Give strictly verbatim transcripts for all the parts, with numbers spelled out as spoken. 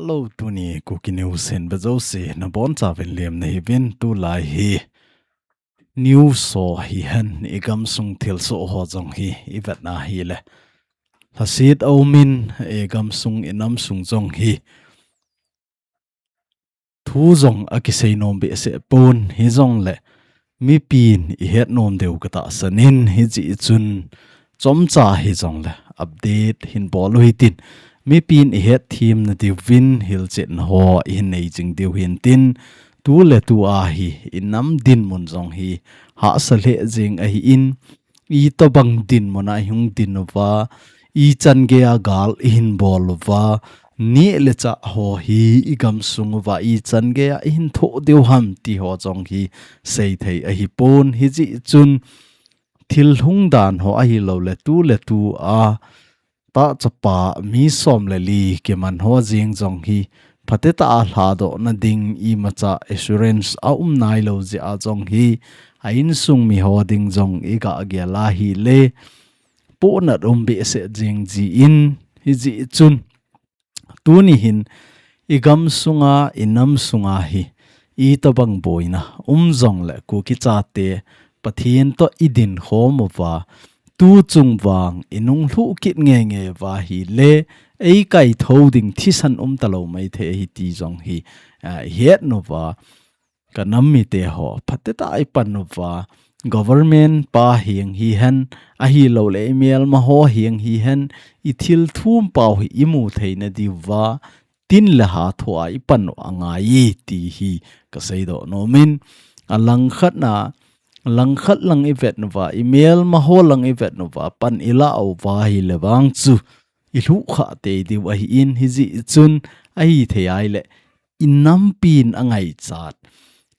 Hello, tuni Kuki News hin vejouse nabonchauvin lemna hiuvin. Tulai hi news ho hihen, igamsung thilsoh ho jong hi ivetna hile, lhaset aumin, igamsung inamsung jong hi thu jong akisei nom behseh pon, hijongle mipin ihet nom diu katahsan in, hijeh chun chomcha hijongle update hin bol u hitin, mipin ihet themna diuvin hilchetna ho ihin nei jing diu hintin, tuletua hi inam dinmun jong hi hahsa lheh jeng ahin, itobang dinmun a ihung din uva, ichan geiya gal ihin bol uva, neh le chah ho hi igamsung uva ichan geiya ihin thoh diu ham ti ho jong hi seithei ahipon, hijeh chun thil hung dan ho ahiloule tuletua tah chapa mi som le li kiman ho jeng jong hi phatetah a lhadohna ding imacha assurance aum nailou jeh a jong hi, a insung mi ho ding jong iga gel ahile, pohnat um behseh jeng jin, hijeh chun tuni hin igamsunga, inamsunga hi itobang boina um jongle Kuki chate Pathen toh idin khom uva, tuchung vang inunglhuh kit ngeingei uva hile, eikaithou ding thisan umtalou maithei ahi ti jong hi, ah, ihet uva, kanam mite ho phatetah a ipan uva, government pa heng hihen, ahiloule imelma ho heng hihen, ithil thumpao hi imu theina diuva tin le ha thoa ipan u angai e ti hi kaseidoh nomin, alangkhatna, langkhat lang ivet uva, imelma ho lang ivet uva pan ilah uva hile vang chu ilhuhkhah tei diu ahin, hijeh chun ahithei ahile, inampin angaichat,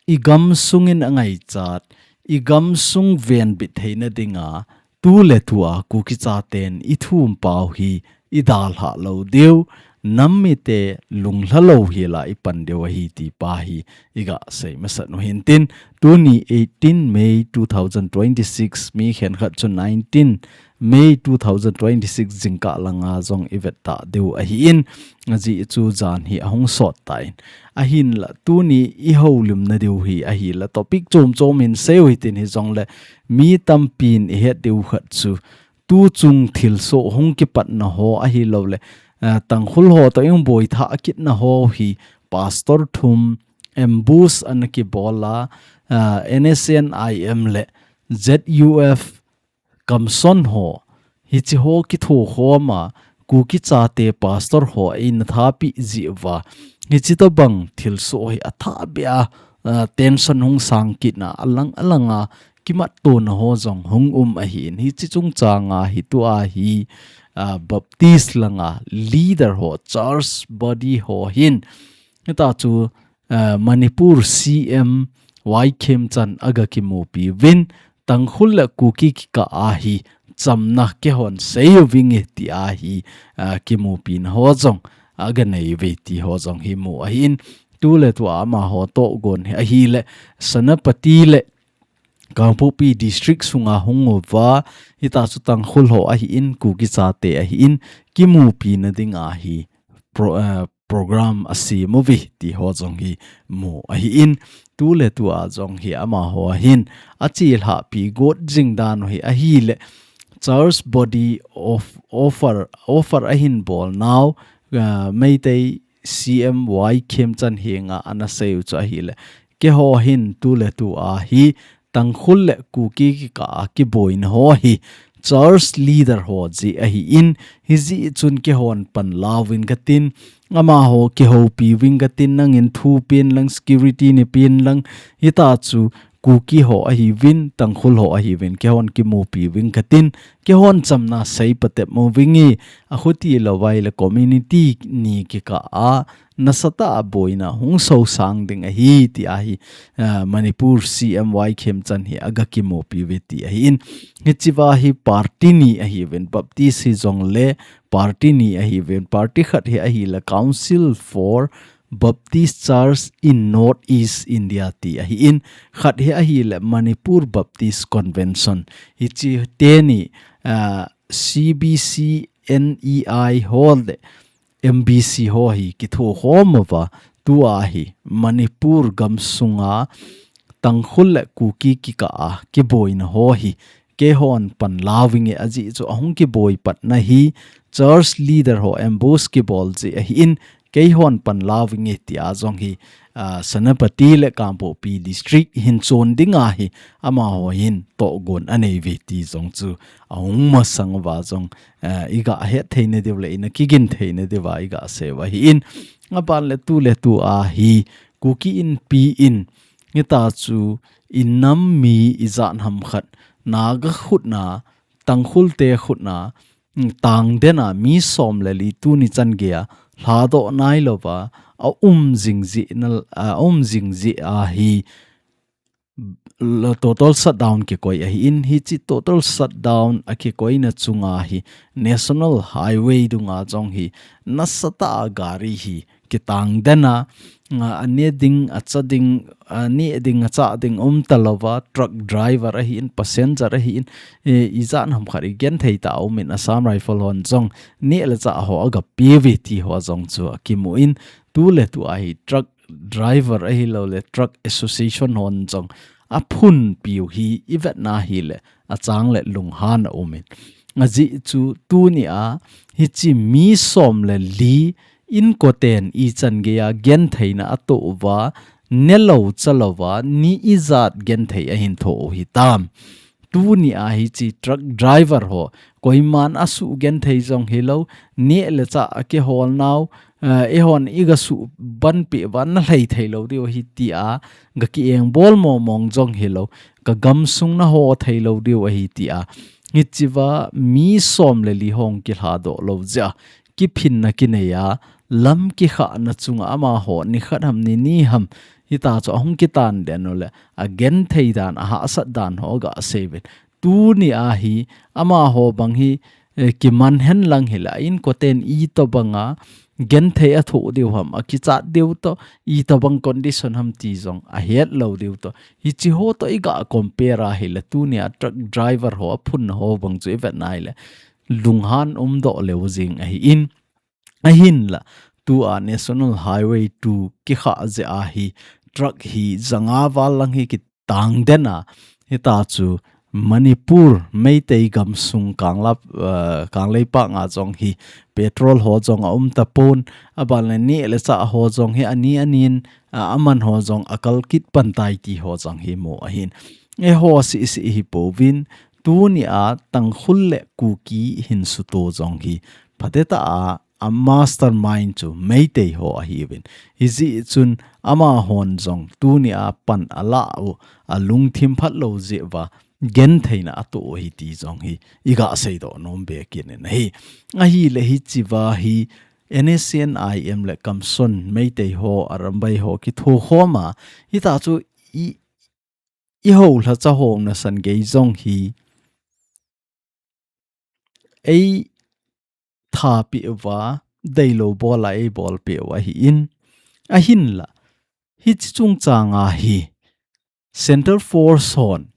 igamsungin angaichat, igamsung venbit theina dinga tuletua Kuki chaten ithumpao hi idalhah lou diu, nam mite lunglha lou hela ipan diu ahi ti pa hi iga sei masat u hintin, tuni eighteen May two thousand twenty-six, mi khenkhat chu nineteen May two thousand twenty-six jingkah langa jong ivet tah diu ahin, ajeh chu jan hi ahung sot tan, ahinla tuni ihoulimna diu hi ahile topic chom chom hin sei u hitin, hijongle mi tampin ihet diu khat chu tuchung thilsoh hung kipatna ho ahiloule, ah, Tangkhul ho toh iboi thah kitna ho hi pastor thum ambush ana kibol a, ah, N S C N I M le Z U F Kamson ho, hiche ho kithokhom a, Kuki chate pastor ho eina thapeh jeh uva, hiche tobang thilsoh hi athah beh a, ah, tension hung sang kitna alang alanga kimattona ho jong hung um ahin, hiche chungchanga hi tua hi, ah, Baptist langa leader ho, church body ho hin, hita chu, ah, Manipur C M Y Khemchand aga kimupi uvin, Tangkhul le Kuki kikah a hi chamna keihon sei uvinge tia hi, ah, kimupina ho jong aga nei uve ti ho jong hi mu ahin, tuletua amaho tohgon hi ahile, Senapati le Kangpokpi district sunga hung uva, hita chu Tangkhul ho ahin, Kuki chate ahin, kimupina dinga hi pro-, eh, program asem uve ti ho jong hi mu ahin, tuletua jong hi amaho ahin, achelhahpi got jing dan u hi ahile, church body of offer, offer ahin bol nau, ah, Meitei C M Y Khemchand henga ana sei u chu ahile, keiho hin tuletua hi Tangkhul le Kuki kikah a kiboina ho hi church leader ho jeh ahin, hijeh chun keihon panla uvin katin, amaho kihoupi uvin katin, nangin thu pen lang, security nei pen lang, hita chu Kuki ho ahiuvin, Tangkhul ho ahiuvin, keihon kimupi uvin katin, keihon chamna sei patep mo uvinge, akhuti lou uva ahile community ni kikah a nasatah a boina hung sosang ding ahi, tia hi, ah, Manipur C M Y Khemchand hi aga kimupi uve ti ahin. Hichea hi party ni ahiuvin, Baptist hijongle party ni ahiuvin, party khat hi ahile Council for Baptist Church in North East India ti ahin, khat hi ahile Manipur Baptist Convention. Hiche teni, ah, C B C N E I ho le M B C ho hi kitho khom uva, tua hi Manipur gamsunga Tangkhul le Kuki kikah a kiboina ho hi keihon panla uvinge, ajeh chu ahung kiboi patna hi church leader ho ambush kibol jeh ahin, keihon panla uvinge tia jong hi, ah, Senapati le Kangpokpi district hin chon dinga hi amaho hin tohgon anei uve ti jong chu ahung masang uva jong, ah, iga het theina diu le ina kigin theina diuva iga sei u ahin, aban le tu le tua hi Kuki Inpi in hita chu inam mi ijat ham khat Naga khutna, Tangkhul te khutna, mm, tangden a mi som le li tuni chan geiya lhadoh nailouva aum jing jeh na, aum jing jeh ahi, lo-, total shutdown kikoi ahin, hiche total shutdown a kikoina chunga hi National Highway dunga jong hi nasatah a gari hi kitangden a, a, ane ding, acha ding, ane ding, acha ding umtalouva, truck driver ahin, passenger ahin, e, ijat ham khat igenthei tah a umin Assam Rifle hon jong neh le chah ho agapeuve ti ho jong chu akimun, tu le tua hi truck driver ahilou le truck association hon jong aphunpiu hi ivetna hile achang le lunghan aumin. Ajeh chu tunia hiche mi som le li inkoten ichan geiya gentheina atoh uva, nelou chalouva, ni ijat genthei ahin tho u hitam. Tunia hiche truck driver ho, koiman asuh genthei jong hilou, neh le chah akiholnau, eh, eihon igasuh banpeh uva nalhai theilou diu ahi tia, gaki engbol mongmong jong hilou, kagamsung naho theilou diu ahi tia. Hichea mi som le li hung kilhadoh lou jeh a, kiphinna kineiya, lam kikhahna chunga amaho nikhat ham nini ham, hita chu ahung kitangden u le, agenthei dan, ahahsat dan ho gaseiuvin. Tunia hi, amaho bang hi, eh, kiman henlang hile, inkoten itobanga genthei athoh diu ham, akichat diu toh, itobang condition ham ti jong ahetlou diu toh. Hiche ho toh iga compare a hile, tunia truck driver ho aphunna ho bang chu ivetna hile, lunghan umdoh leu jeng ahin. Ahinla, tua National Highway two kikhah jeh a hi, truck hi janga val lang hi kitangden a, hita chu Manipur Meitei gamsung Kangla, eh, Kangleipak a jong hi petrol ho jong aum tapon, aban le neh le chah ho jong hi ani anin, a, aman ho jong akal kit pan tai ti ho jong hi mu ahin. Eiho seh seh hi pouvin, tunia Tangkhul le Kuki hinsuto jong hi phatetah a, a mastermind chu Meitei ho ahiuvin. Hijeh chun amahon jong tunia pan alah u, alungthim phatlou jeh uva, gentheina atoh u ahi ti jong hi, iga seidoh nom be kit in ahi. Ahile hichea hi, N S C N I M le Kamson Meitei ho, Arambai ho kitho khom a, hita chu i, i houlhacha ho nasan gei jong hi, eitha peh uva, deilou bol a eibolpeh u ahin. Ahinla, hiche chungchang a hi, Centre Force hon,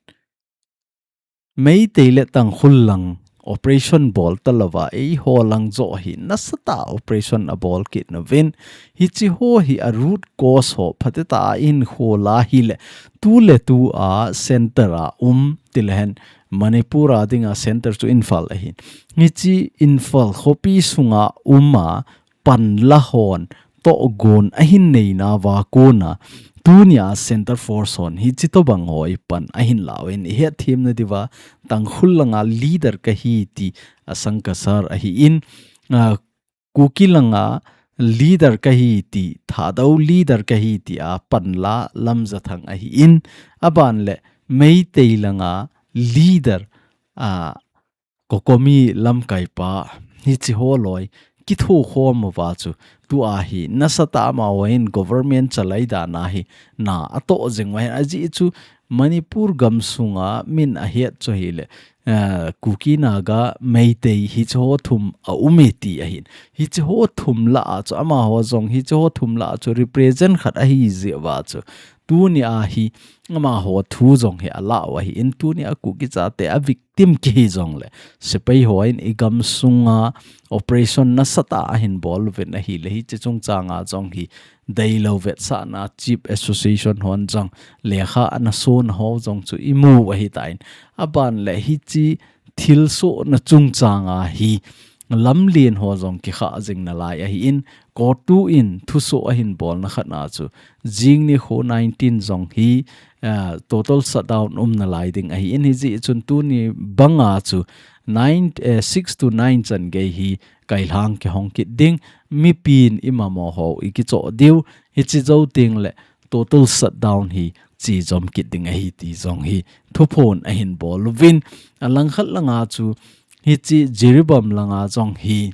Meitei le Tangkhul lang operation bol talouva, eiho lang joh hi nasatah a operation abol kit nauvin. Hiche ho hi a root cause ho phatetah a inkholna hile, tu le tua centre a um, tilehen Manipur a dinga centre chu Imphal ahin. Hiche Imphal khopi sunga um a, panla hon tohgon ahin neinauva kona, tunia Centre Force hon hiche tobang ho hi pan ahin lauvin, ihet themna diuva, Tangkhul langa leader kahi ti Asang Kasar ahin, a, Kuki langa leader kahi ti, Thadou leader kahi tia panla Lamjathang ahin, aban le Meitei langa leader, a, COCOMI lamkaipa, hiche ho loi kitho khom uva chu, tua hi nasatah a amahon government chalai dan a hi na atoh jing uva ahin, ajeh chu Manipur gamsunga min ahet chu hile, eh, Kuki, Naga, Meitei hiche ho thum aume ti ahin. Hiche ho thum lah a chu amaho jong hiche ho thum lah a chu represent khat ahi jeh uva chu, Tuni a hi amaho thu jong hi alah u ahi in, tuni a Kuki chate a victim kihi jongle, sepai hon igam sunga operation nasatah a ahin bol uvin ahile, hiche chungchang a jong hi deilou vetsahna Chief Association hon jong lekha ana son ho jong chu imu u ahitan. Aban le hiche thilsohna chungchang a hi lamlen ho jong kikhah jing nalai ahi in, COTU in thusoh ahin bolna khat na chu jing nikho nineteen jong hi, ah, total shutdown um nalai ding ahi in, hijeh chun tuni banga chu nine, eh, six to nine chan gei hi kailhang kihong kit ding, mipin imamo ho ikichoh diu, hiche jou tengle total shutdown hi chejom kit ding ahi ti jong hi thuphon ahin bol uvin, alangkhat langa chu hiche Jiribam langa jong hi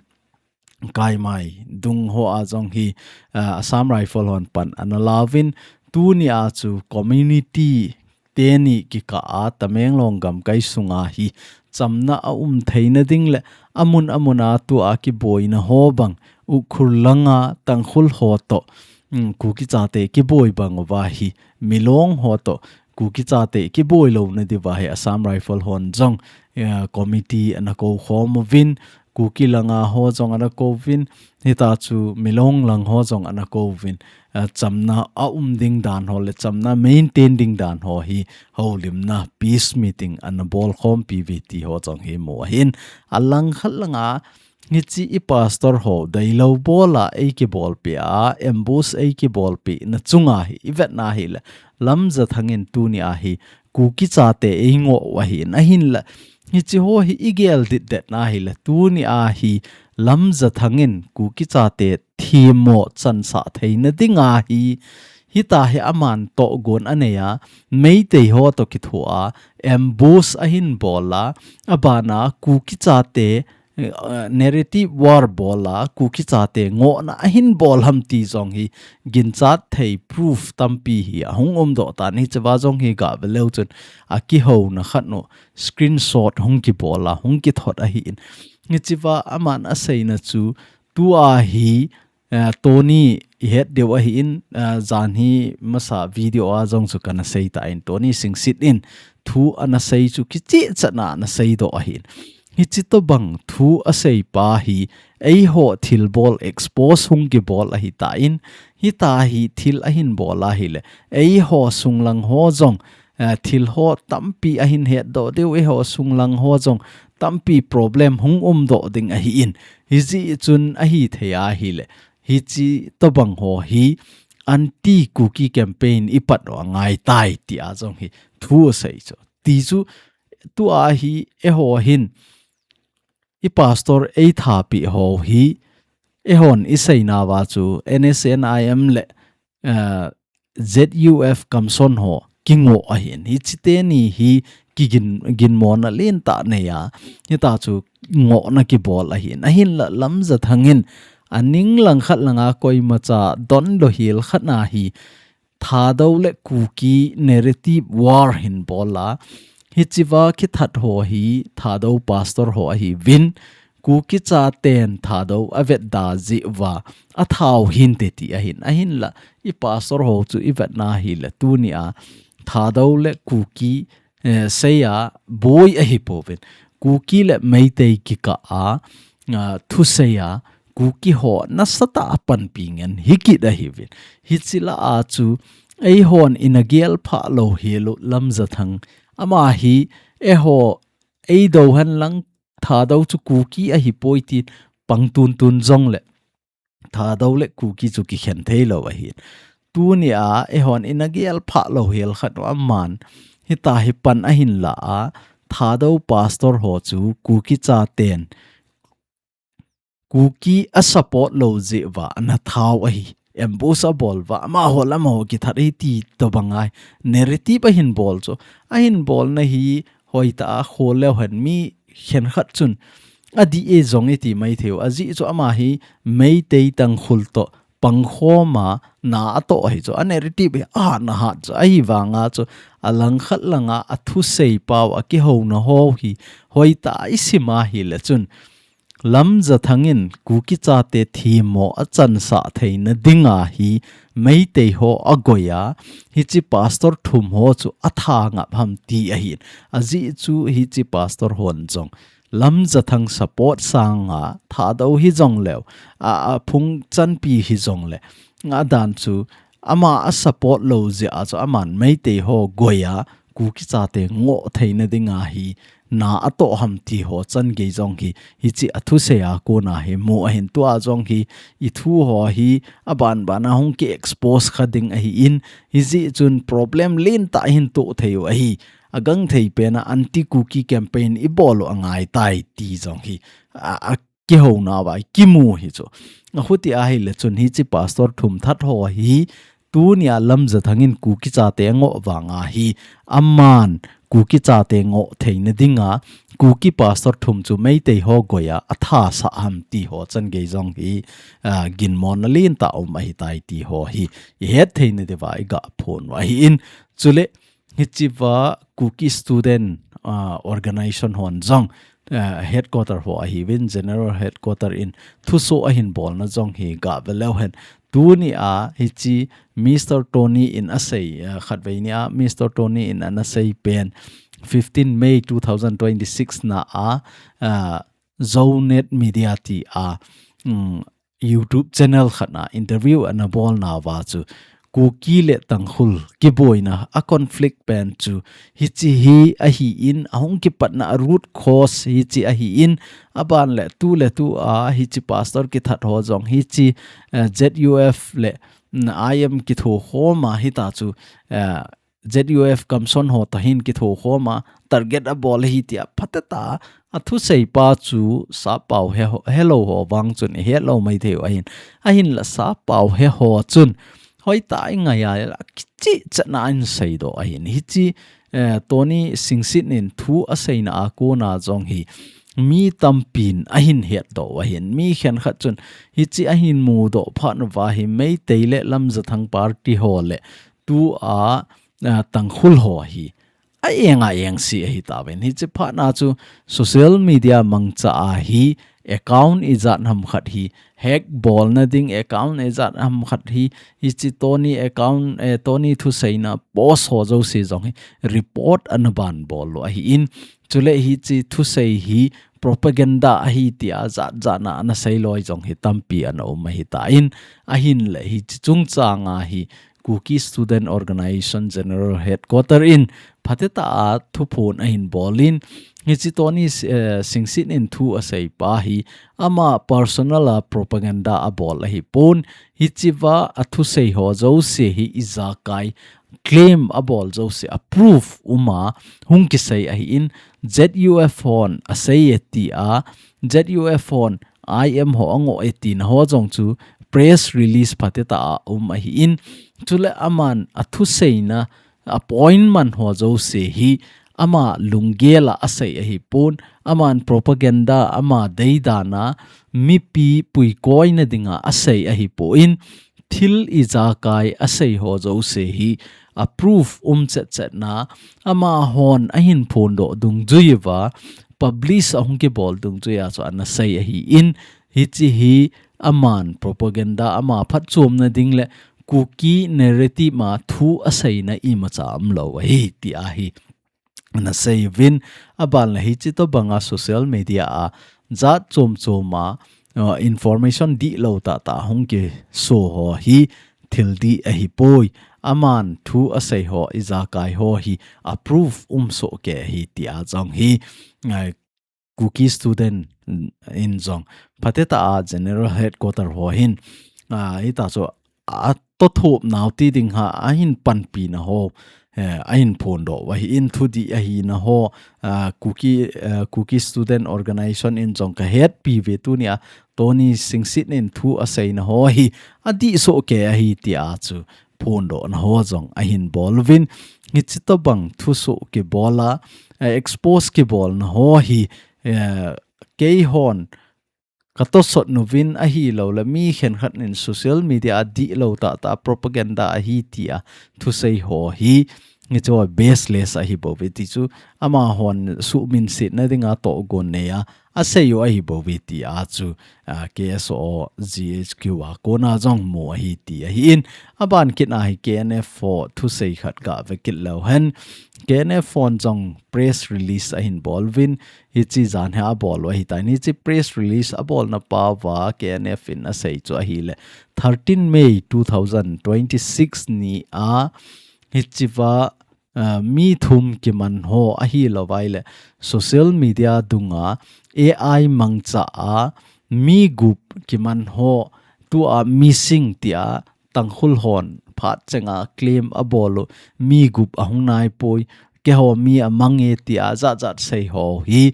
Kaimai dung ho a jong hi, ah, Assam Rifle hon pan ana lauvin, tuni a chu community teni kikah a Tamenglong gamkai sunga hi chamna aum theina ding le amun amun a tua kiboina ho bang, Ukhrul langa Tangkhul ho toh, um, Kuki chate kiboi bang uva hi Milong ho toh Kuki chate kiboi louna diuva hi Assam Rifle hon jong, eh, committee ana kou khom uvin, Kuki langa ho jong ana kou uvin, hita chu Milong lang ho jong ana kou uvin, eh, chamna aum ding dan ho le chamna maintain ding dan ho hi houlimna peace meeting ana bol khompi uve ti ho jong hi mu ahin, alangkhat langa hiche i pastor ho deilou bola eikibolpi a, ambush eikibolpi na chunga hi ivetna hile, Lamjathang in tuni a hi Kuki chate eingoh u ahin, ahinla hiche ho hi igel ditdet na hile, tuni a hi Lamjathang in Kuki chate themmo chansah theina dinga hi, hita hi aman tohgon anei a, Meitei ho toh kithoa ambush ahin bol a, abana Kuki chate, eh, narrative war bol a, Kuki chate ngohna ahin bol ham ti jong hi ginchat thei proof tampi hi ahung umdoh tan, hicheva jong hi gave leu chun akihouna khat nu screenshot hung kibol a, hung kithot ahin. Hicheva aman aseina chu tua hi, eh, Tony ihet diu ahin, eh, jan hi masa video a jong chu kana seitan, Tony Singsit in thu ana sei chu kichehchatna ana seidoh ahin. Hiche tobang thu aseipa hi eiho thilbol expose hung kibol ahitan, hita hi thil ahin bol ahile, eiho sunglang ho jong, eh, thil ho tampi ahin hetdoh diu, eiho sunglang ho jong tampi problem hung umdoh ding ahin, hijeh chun ahithei ahile, hiche tobang ho hi anti Kuki campaign ipat u angaitai tia jong hi thu asei chu. Ti chu tua hi eiho hin i pastor eithapi ho hi eihon iseinauva chu N S N I M le, eh, Z U F kamson ho kingoh ahin, hiche teni hi kigin, ginmona lentah nei a, hita chu ngohna kibol ahin, ahinla Lamjathang in aning langkhat langa koimacha donlou hel khat na hi Thadou le Kuki narrative war hin bol a, hicheva kithat ho hi Thadou pastor ho ahiuvin, Kuki chaten Thadou avetda jeh uva athau hinte ti ahin, ahinla i pastor ho chu ivetna hile, tuni a Thadou le Kuki, eh, seiya boi ahipouvin, Kuki le Meitei kikah a, ah, thuseiya Kuki ho nasatah a panpi ngen hikit ahiuvin. Hiche lah a chu eihon ina gelphah lou hel u Lamjathang, ama hi eiho eidou henlang Thadou chu Kuki ahipoi tin pang tuntun jongle Thadou le Kuki chu kikhen theilou ahin. Tuni a eihon ina gelphah lou hel khat u aman hita hi pan ahin la a, Thadou pastor ho chu Kuki chaten Kuki a support lou jeh uva ana thau ahi. Ambush abol uva, amaho le amaho kithat ahi ti tobang ahi. Narrative ahin bol chu. Ahin bolna hi hoitah a khol leu hen mi khenkhat chun adih e jong iti maithei u. Ajeh chu ama hi Meitei Tangkhul toh pangkhom a na atoh ahi chu. A narrative hi ahat na hat chu. Ahivanga chu alangkhat langa athusei pau a kihouna ho hi hoitah a isim ahile chun Lamjathang in Kuki chate themmo achansah theina dinga hi Meitei ho agoiya, hiche pastor thum ho chu athangap ham ti ahin. Ajeh chu hiche pastor hon jong Lamjathang support sanga Thadou hijongleu, a, aphung chanpi hijongle, adan chu ama asupport lou jeh a chu aman Meitei ho goiya, Kuki chate ngoh theina dinga hi na atoh ham ti ho changei jong hi, hiche athusei a kona hi mu ahin. Tua jong hi ithu ho hi abanbana hung ki expose kha ding ahin, hijeh chun problem lentah ahin toh thei u ahi. Agangthei pena anti Kuki campaign ibol u angaitai ti jong hi a, a kihouna uva kimu hi chu. Ahuti ahile chun hiche pastor thum that ho hi tunia Lamjathang in Kuki chate angoh vanga hi aman Kuki chate ngoh theina dinga Kuki pastor thum chu Meitei ho goiya athasah ham ti ho changei jong hi, a, ginmona lentah um ahitai ti ho hi ihet theina diuva iga phon u ahin. Chule hichea Kuki Student, a, Organization hon jong, a, headquarter ho ahiuvin, general headquarter in thuso ahin bolna jong hi gave leu hen. Tunia hiche Mister Tony in asei, a, khatvei nia Mister Tony in anasei pen fifteen May two thousand twenty-six na a, a, Zonet Media tia, um, YouTube channel khat na interview anabolna uva chu Kuki le Tangkhul kiboina a conflict pen chu hiche hi ahin, ahung kipatna a root cause hiche ahin, aban le tu le tua hiche pastor kithat ho jong hiche, eh, Z U F le, mm, I M kithokhoma hita chu, eh, Z U F kamson ho tah hin kithokhoma target abol ahi tia phatecha athusei pa chu sappao he ho, helou ho vang chun ihet lou maithei u ahin. Ahinla sappao he ho chun hoitah a ingaiya le kichehchetna ahin seidoh ahin. Hiche, eh, Tony Singsit in thu aseina a kona jong hi mi tampin ahin hetdoh u ahin. Mi khenkhat chun hiche ahin mudoh phat uva hi Meitei le Lamjathang party ho le tua, a, Tangkhul ho hi a enga engse ahitauvin. Hiche phatna chu social media mangcha a hi account ijat ham khat hi hack bolna ding, account ijat ham khat hi, hiche Tony account, eh, Tony thuseina post ho jouse jong hi report anaban bol u ahin. Chule hiche thusei hi propaganda ahi tia jat jat na anasei loi jong hi tampi ana um ahitan. Ahinle hiche chungchang a hi Kuki Student Organization General Headquarter in phatecha a thuphon ahin bolin, hiche Tony, eh, Singsit in thu asei pa hi ama personal a propaganda abol ahipon, hichea athusei ho jouse hi ijakai claim abol jouse a proof uma hung kisei ahin, Z U F hon asei e tia, Z U F hon I M ho angoh e tina ho jong chu press release phatecha a um ahin, chule aman athuseina appointment ho jouse hi ama lunggel a asei ahipon, aman propaganda ama deidan a mipi puikoina dinga asei ahipon, thil ijakai asei ho jouse hi a proof um chetchetna, amahon ahin phondoh dungjui uva, publish ahung kibol dungjui a chu anasei ahin, hiche hi aman propaganda ama phatchomna ding le Kuki narrative a thu aseina imacha umlou ahi tia hi anasei uvin, aban le hiche tobanga social media a jat chom chom a, uh, information dihlou tah tah hung kiso ho hi thil dih ahipoi. Aman thu asei ho ijakai ho hi a proof um sohkei ahi tia jong hi, uh, Kuki Student in jong phatecha a General Headquarter ho hin, uh, hita chu atothop nau ti ding a ahin panpina ho, eh, ahin phondoh u ahin, thudih ahina ho, ah, Kuki, eh, Kuki Student Organization in jong kahetpi uve tunia Tony Singsit in thu aseina ho hi adih sohkei ahi tia chu phondohna ho jong ahin bol uvin, hiche tobang thusoh kibol a, eh, expose kibolna ho hi, eh, keihon katosot uvin ahilou le mi khenkhat in social media a dihlou tah tah propaganda ahi tia thusei ho hi hichu baseless ahi bouve ti chu amahon suhminsetna dinga tohgon neiya asei u ahi bouve ti a chu, ah, K S O G H Q a kona jong mu ahi ti ahin, aban kit a hi K N F ho thusei khat gave kit leu hen, K N F hon jong press release ahin bol uvin, hichi jan hi abol u ahitan, hichi press release abolna pao va K N F in asei chu ahile, thirteen May two thousand twenty-six ni a, hichiva, ah, mi thum kiman ho ahilou vaile, social media dunga A I mangcha a mi gup kiman ho tua missing tia Tangkhul hon phat chenga claim abol u, mi gup ahung naipoi, keiho mi amange tia jat jat sei ho hi,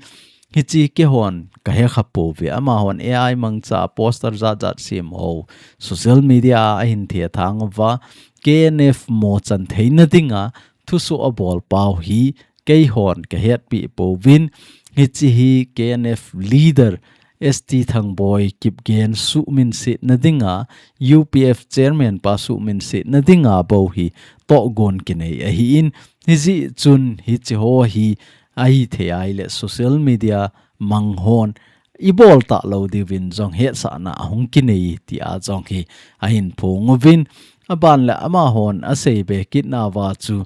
hichi keihon kahe kha pouve, amahon A I mangcha poster jat jat sem ho social media a ahin thethang uva, K N F mochan theina dinga thusoh abol pao hi keihon kahetpi pouvin, hichi hi K N F leader S T Thangboi Kipgen suhminsetna dinga, U P F chairman pa suhminsetna dinga bou hi tohgon kinei ahin, hijeh chun hichi ho hi ahithei ahile social media mang hon ibol talou diuvin jong hetsahna ahung kinei tia jong hi ahin phong uvin, aban le amahon asei be kit nauva chu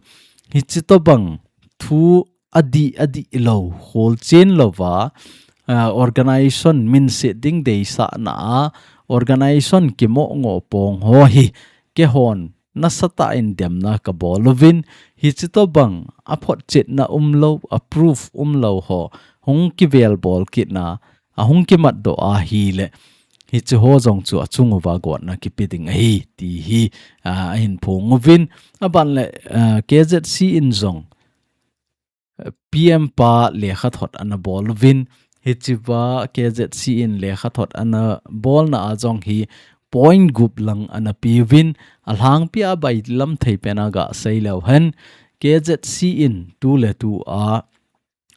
hichi tobang thu adih adih lou, kholchen louva, ah, organization minset ding deisahna a, organization kimoh ngoh pong ho hi keihon nasatah in demna kabol uvin, hichi tobang aphotchetna umlou, a proof umlou ho hung kivel bol kitna, ahung kimatdoh ahile, hichi ho jong chu achung uva gotna kipe ding ahi ti hi, ah, ahin phong uvin, aban le, ah, K Z C in jong P M pa lekhathot ana bol uvin, hichiva K Z C in lekhathot ana bolna a jong hi point gup lang ana pe uvin, alhangpi a bailam thei pen a gasei leu hen, K Z C in tuletu a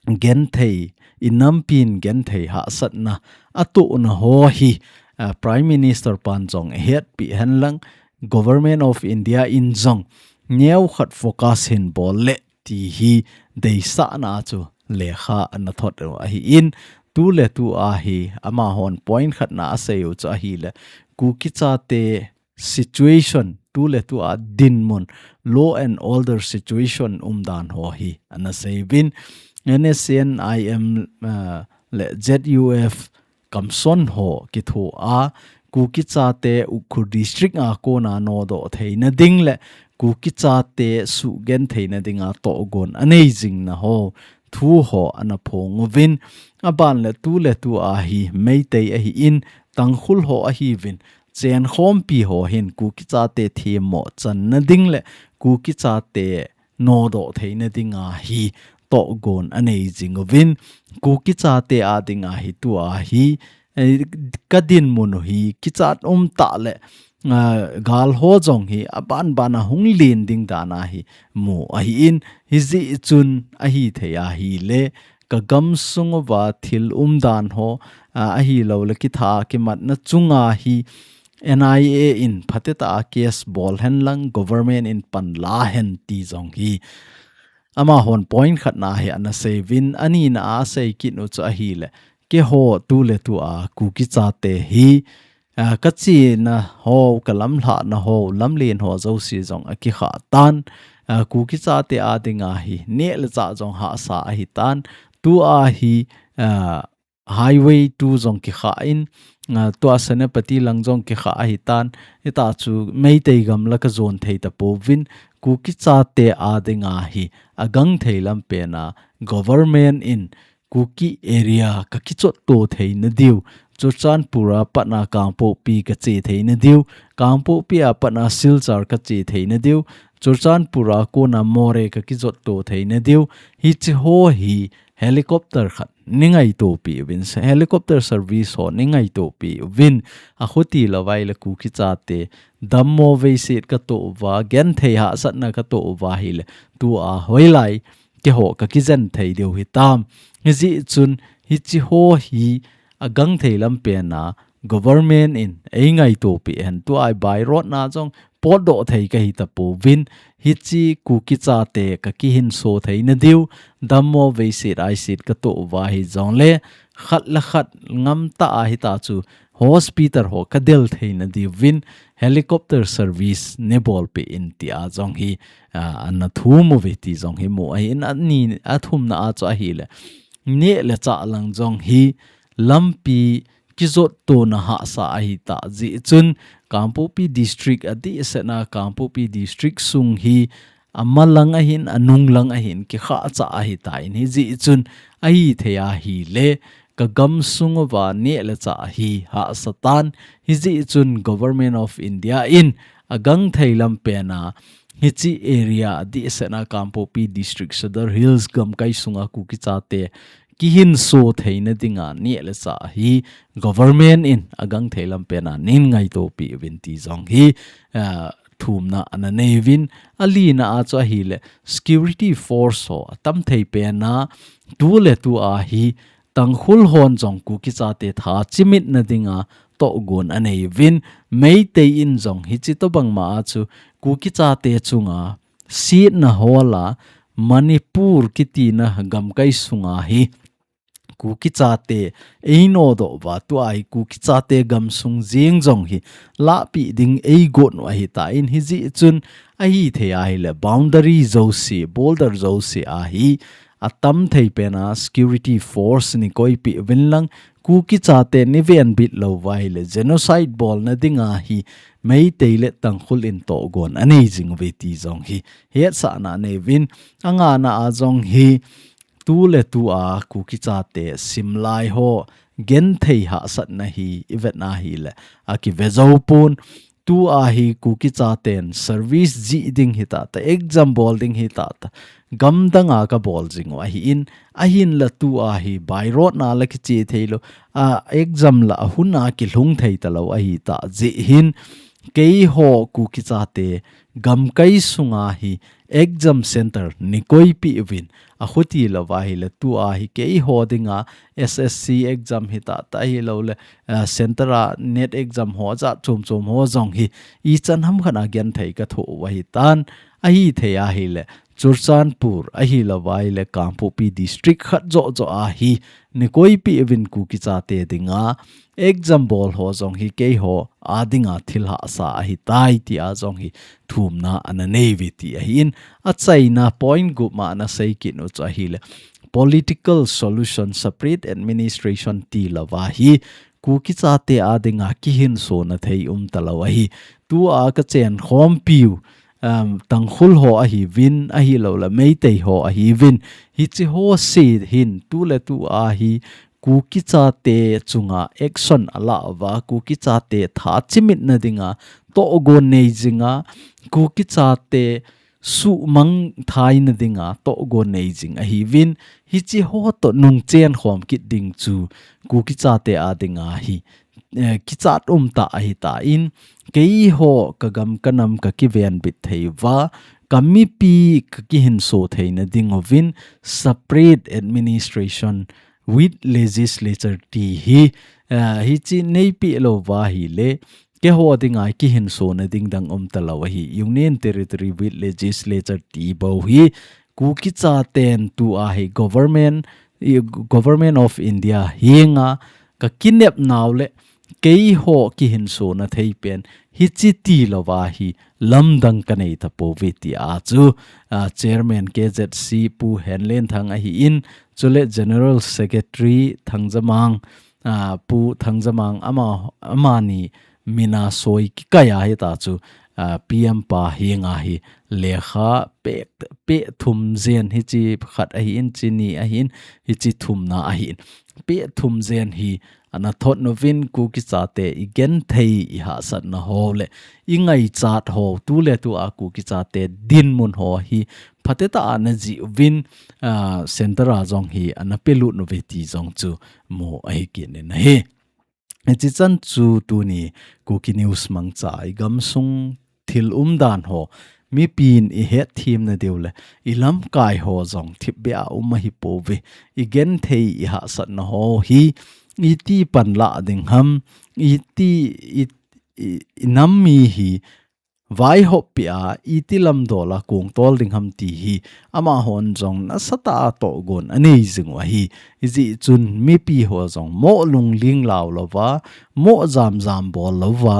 genthei, inampin genthei hahsatna atohna ho hi, ah, Prime Minister pan jong ahetpi hen lang, Government of India in jong neokhat focus hin bol le ti hi deisahna chu lekha ana thot u ahin, tuletu a hi amahon point khatna asei u chu ahile, Kuki chate situation tuletu a dinmun, law and order situation umdan ho hi ana sei uvin, N S C N I M, ah, le Z U F kamson ho kitho a, Kuki chate Ukhrul District a kona nodoh theina ding le Kuki chate suhgenthei na dinga tohgon anei jingna ho thu ho ana phong uvin, aban le tuletu a hi Meitei ahin, Tangkhul ho ahiuvin, chenkhompi ho hin Kuki chate themmo channa ding le Kuki chate nodoh theina dinga hi tohgon anei jing uvin, Kuki chate a dinga hi tua hi, eh, kadinmun u hi kichat umtah le, ah, gal ho jong hi aban ban a hung len ding dan a hi mu ahin, hijeh chun ahithei ahile, kagamsung uva thil umdan ho, ah, ahilou le kitha kimatna chunga hi N I A in phatetah a case bol hen lang, government in pan la hen ti jong hi amahon point khatna hi ana sei uvin, anina a asei kit u chu ahile, keiho tuletu a Kuki chate hi, ah, kachena ho, kalamlhahna ho, lamlen ho jouse jong akikha tan, ah, Kuki chate a dinga hi neh le chah jong hahsa ahitan, tua hi, ah, Highway two jong kikha in, ah, tua Senapati lang jong kikha ahitan, hita chu Meitei gamla kajon thei tapouvin, Kuki chate a dinga hi agangthei lampen a government in Kuki area kakichotto theina diu, Churachandpur a pat a Kangpokpi kache theina diu, Kangpokpi a pat a Silchar kache theina diu, Churachandpur a kona Moreh kakijotto theina diu, hichi ho hi helicopter khat neingaitopi uvin, helicopter service ho neingaitopi uvin, akhuti lou vaile Kuki chate dammo veiset katoh uva, genthei hahsatna katoh uva hile, tua hoilai keiho kakijen thei diu hitam. Hijeh chun hichi ho hi agangthei lampen a government in eingaitopi hen, tua hi by road na jong potdoh thei kahi tapouvin, hiche Kuki chate kakihinso theina diu, dammo veiset aiset katoh uva hijongle, khat le khat ngamtah a hitachu hospital ho kadel theina diuvin, helicopter service neibolpeh in tia jong hi, ah, ana thum uve ti jong hi mu ahin, ani, athumna a chu ahile, neh le chah lang jong hi lampi kijottona hahsa ahitah jeh chun, Kangpokpi District adehsetna Kangpokpi District sung hi, amalang ahin, anunglang ahin, kikhahcha ahitan, hijeh chun, ahithei ahile, kagamsung uva neh le chah hi hahsa tan, hijeh chun Government of India in agangthei lam pena, hiche area adehsetna Kangpokpi District, Sadar Hills gamkai sunga Kuki chate kihinso theina dinga neh le chah hi government in agangthei lam pena nei ngaitopeh uvin ti jong hi, ah, thumna ana neiyuvin, alina a chu ahile security force ho atam thei pena tu le tu a hi Tangkhul hon jong Kuki chate tha chimitna dinga tohgon aneiyuvin, Meitei in jong hiche tobang ma a chu Kuki chate chunga setna hola Manipur kitina gamkai sunga hi Kuki chate einodoh uva, tua hi Kuki chate gamsung jeng jong hi lahpeh ding eigot u ahitan, hijeh chun ahithei ahile boundary jouse, border jouse a hi atam thei pena security force neikoipeh uvin lang, Kuki chate neivenbit lou uva ahile genocide bolna dinga hi Meitei le Tangkhul in tohgon anei jing uve ti jong hi hetsahna aneiyuvin, angana a jong hi tu le tu a Kuki chate simlai ho genthei hahsatna hi ivetna ahile akive jou pon, tu a hi Kuki chaten service jih ding hitah tah, exam bol ding hitah tah, gamdanga kabol jing u ahin, ahinla tu a hi by road na la kiche theilou, a exam la ahuna kilhung thei talou ahitah jeh hin, keiho Kuki chate gamkai sunga hi exam center neikoipeh uvin, akhuti lou uva ahile tu a hi keiho dinga S S C exam hitah tah ahilouleh, ah, center a NET exam ho jat chom chom ho jong hi ichan hamkhat a genthei kathoh u ahitan, ahithei ahile Churachandpur ahilou uva ahile Kangpokpi District khat joh joh a hi neikoipeh uvin Kuki chate dinga exam bol ho jong hi keiho a dinga thil hahsa ahitai tia jong hi thumna ana neiyuve ti ahin, achaina point gup ma ana seikit u chu ahile political solution, separate administration tilou uva hi Kuki chate a dinga kihinsona thei umtalou ahi. Tu a kachenkhompiu, um, Tangkhul ho ahiuvin, ahilouleh Meitei ho ahiuvin, hiche ho se hin tu le tu a hi Kuki chate chunga action ala uva, Kuki chate tha chimitna dinga tohgon nei jinga, Kuki chate suhmang thaina dinga tohgon nei jing ahiuvin, hiche ho toh nungchenkhom kit ding chu Kuki chate a dinga hi, eh, kichat umtah ahitan, keiho kagam kanam kakivenbit thei uva, kamipi kakihinso theina ding uvin, separate administration with legislature ti hi, eh, hiche neipeh lou uva ahile, keiho dinga kihinsona ding dang umtalou ahi, Union Territory with legislature ti bou hi, Kuki chaten tu a hi government, i, Government of India henga kakinepnau le keiho kihinsona thei pen hiche tilou uva hi lamdang kanei tapouve tia chu, ah, Chairman K Z C Pu Henlenthang ahin, chule General Secretary Thangjamang, ah, Pu Thangjamang ama, amani mina soi kikai a hita chu, ah, P M pa henga hi lekha peh, peh thum jen hiche khat ahin, hiche ni ahin, hiche thumna ahin. Peh thum jen hi ana thot uvin Kuki chate igenthei ihahsatna ho le ingaichat ho tu le tu a Kuki chate dinmun ho hi phatecha ana jih uvin, ah, center a jong hi ana pelut uve ti jong chu mu ahi kit in ahi. Hiche chan chu tuni Kuki News mangcha igamsung thil umdan ho mipin ihetthem na diu le ilamkai ho jong thipbeh a um ahipouve. Igenthei ihahsatna ho hi iti panla ding ham, iti i, i, inam mi hi vaihop pia iti lamdol a kong tol ding ham ti hi amahon jong nasatah a tohgon anei jing u ahi. Hijeh chun mipi ho jong moh lungling lau louva, moh jamjam bol louva,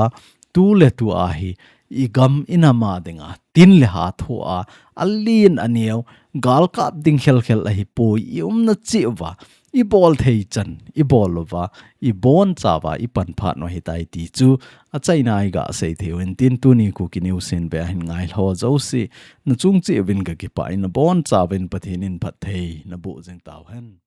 tu le tu a hi i gam i nam a dinga tin le ha thoh a, alen aneo, galkap ding khelkhel ahipoi, i umna cheh uva i bol thei chan i bol uva, i boncha uva i pan phat u ahitai ti chu achaina a i gasei thei u hintin, tuni Kuki News in be ahin ngailhah jouse nachung cheh uvin kakipah in, nabonchauvin Pathen in phattheina boh jing tauhen.